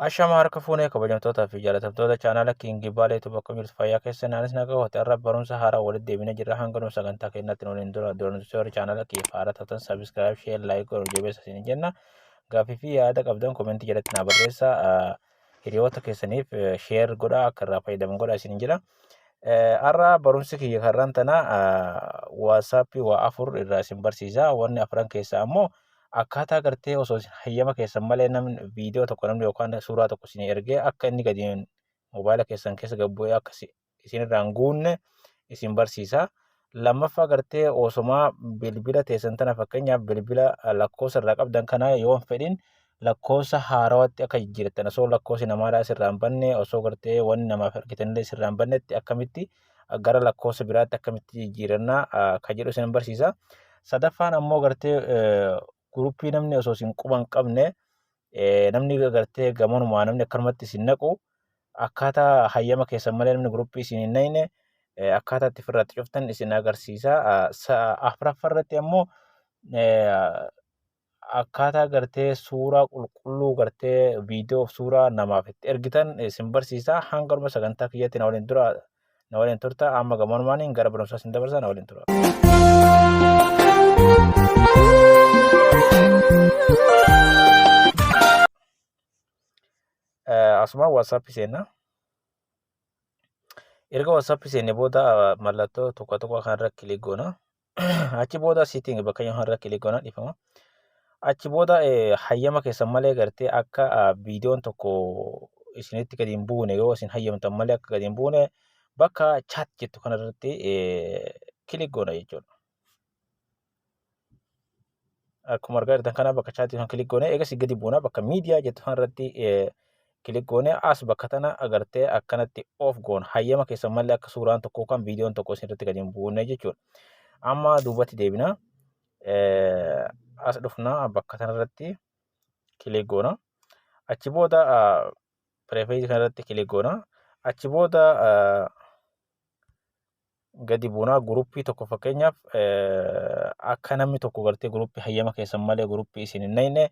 Ashama harka fuunee kabajamtootaa fi jaalatamtoota chaanaala King Baalee Tube, akkam jirtu? Fayyaa keessan? Anis nagaa hote. Har'a barumsa haaraa walitti deebinee jirra. Hanga nu sagantaa keenyatti nu waliin dura dura nuti warri chaanaala kiyya haaraa taatan subscribe, share, like godhuun jabeessa isin jenna. Gaaffii fi yaada qabdan commentii jalatti naa barreessa. Hiriyoota keessaniif share godhaa, akka irraa fayyadaman godhaa isin jedha. Har'a barumsi kiyya karraan tana WhatsAppii waa afur irraa isin barsiisa. Wanni afran keessaa ammoo akkaataa gartee osoo isin hayyama keessan malee namni viidiyoo tokko namni yookaan suuraa tokko isin ergee akka inni gadi mobaayila keessan keessa gad bu'ee akka isin irraa hin guunne isin barsiisa. Lammaffaa, gartee osomaa bilbila teessan tana, fakkeenyaaf bilbila lakkoofsa irraa qabdan kana, yoo hin fedhin lakkoofsa haarawatti akka jijjiirrattan, osoo lakkoofsi namaadhaa isirraa hin banne, osoo gartee wanni namaaf ergitanillee isirraa hin bannetti, akkamitti gara lakkoofsa biraatti akkamitti jijjiirannaa ka jedhu isin barsiisa. Sadaffaan ammoo gartee groupii namni osoo isin quba hin qabne namni gartee gamanumaa namni akkanumatti isin naqu, akkaataa hayyama keessan malee namni groupii isin hin naqne akkaataa itti ofirratti cuftan isin agarsiisa. Afuraffaa irratti ammoo akkaataa gartee suuraa qulqulluu gartee viidiyoo suuraa namaaf itti ergitan isin barsiisa. Hanga dhuma sagantaa kiyyatti na waliin dura na waliin turta. Amma gamanumaan gara barumsaa isin dabarsa, na waliin tura. Asuma WhatsApp seenna. Erga WhatsApp seenne booda mallattoo tokko tokko kanarra click goona. Achi booda setting bakka yoo irra click goona, dhiifama. Achi booda hayyama keessan malee gartee akka viidiyoon tokko isinitti gadi hin buune, yoo isin hayyamtan malee akka gadi hin buune, bakka chat jettu kanarratti click goona jechuudha. Akkuma argaa jirtan kana bakka chatii kan click goone, eegas gadi buuna, bakka media jettu kanarratti click goone, as bakka tana agartee akkanatti off goona, hayyama keessan malee akka suuraan tokko yookaan viidiyoon tokko isinirratti gadi hin buune jechuudha. Amma duubatti deebina. As dhufna, bakka tanarratti click goona. Achi booda privacy kanarratti click goona. Achi booda gadi buunaa, groupii tokko fakkeenyaaf akka namni tokko gartee groupii hayyama keessan malee groupii isin hin naqne,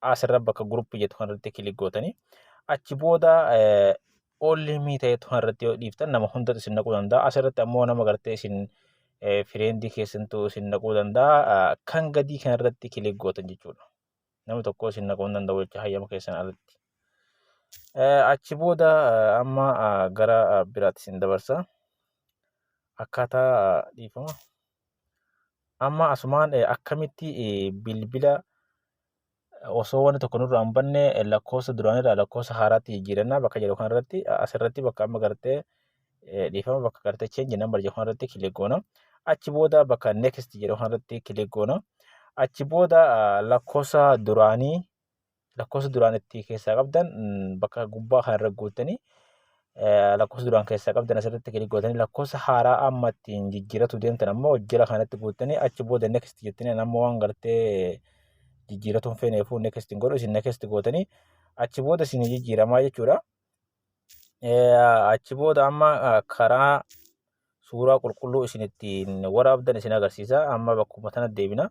asirra bakka groupii jettu kanarratti click gootanii, achi booda only me ta'etu kanarratti yoo dhiiftan nama hundatu isin naquu danda'a. Asirratti ammoo nama gartee isin friendii keessantu isin naquu danda'a. Kan gadii kanarratti click gootan jechuudha. Namni tokko isin naquu hin danda'u jecha hayyama keessan alatti. Achi booda amma gara biraatti isin dabarsa. Akkaataa, dhiifama. Amma asumaan akkamitti bilbila osoo wanti tokko nurraa hin banne lakkoofsa duraanirraa lakkoofsa haaraatti jijjiirannaa bakka jedhu kanarratti, asirratti bakka amma gartee, dhiifama, bakka gartee change number jedhu kanarratti click goona. Achi booda bakka next jedhu kanarratti click goona. Achi booda lakkoofsa duraanii, lakkoofsa duraan itti keessaa qabdan bakka gubbaa kanarra guuttanii, lakkoofsa duraan keessaa qabdan asirratti click gootanii, lakkoofsa haaraa amma ittiin jijjiiratu deemtan ammoo jala kanatti guuttanii, achi booda next jettanii, ammoo waan gartee jijjiiratu hin feeneefuu next hin godhu, isin next gootanii achi booda isin jijjiiramaa jechuudha. Achi booda amma karaa suuraa qulqulluu isin ittiin waraabdan isin agarsiisa. Amma bakkuma tanatti deebina.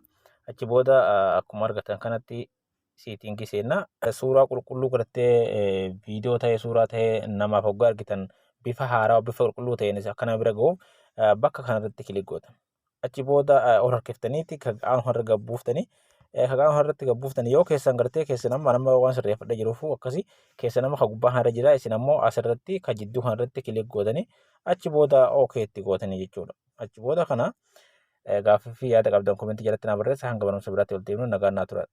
Achi booda akkuma argatan kanatti settingii seenna. Suuraa qulqulluu gartee viidiyoo ta'ee suuraa ta'ee namaaf hoggaa argitan bifa haaraa, bifa qulqulluu ta'een akka nama bira gahuuf bakka kanarratti click gootan. Achi booda ol harkiftaniiti ka qaama kanarra gabbuuftanii, ka qaama kanarratti gabbuuftanii, yoo keessan gartee keessan amma nama waan sirreeffadha jiruufu akkasii keessa nama ka gubbaa kanarra jira, isin ammoo asirratti ka jidduu kanarratti click gootanii, achi booda okay itti gootanii jechuudha. Achi booda kana gaaffii fi yaada qabdan commentii jalatti naa barreessa. Hanga barumsa biraatti wal deemnu nagaan naa tura.